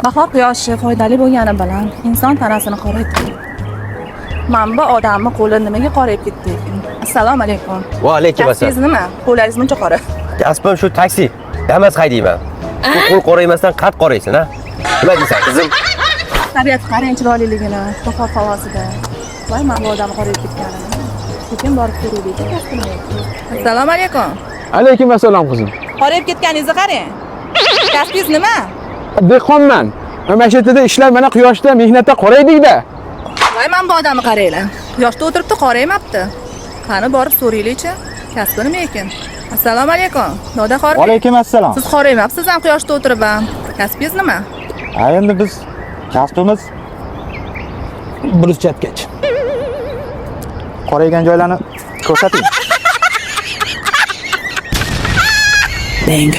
Bahor quyoshi foydali bo'lgani bilan inson tanasini qoraytiradi. Mana bu odamni qo'li nimaga qorayib ketdi ekan? Assalomu alaykum. Va alaykum Kasbingiz assalom. nima? Qo'llaringiz muncha qora. Kasbim shu taksi. Damas haydayman. Bu qo'l qoraymasdan qat qoraysin, ha? Nima deysan, qizim? Tabiat qarang chiroyliligini, bahor havosida. Voy, mana bu odam qorayib ketganini. Sekin borib ko'raylik, kasbi nima ekan. Assalomu alaykum. Alaykum assalom qizim. Qorayib ketganingizni qarang. Kasbingiz nima? Dehqonman. Mana shu yerda ishlab mana quyoshda mehnatda qoraydikda. Voy, mana bu odamni qaranglar. Quyoshda o'tiribdi, qoraymabdi. Qani borib so'raylikchi, kasbi nima ekan? Assalomu alaykum. Doda xor. Alaykum assalom. Siz qoraymabsiz ham quyoshda o'tirib ham. Kasbingiz nima? Ha, endi biz kasbimiz Bruschatkach. qoraygan joylarni ko'rsating. Bang.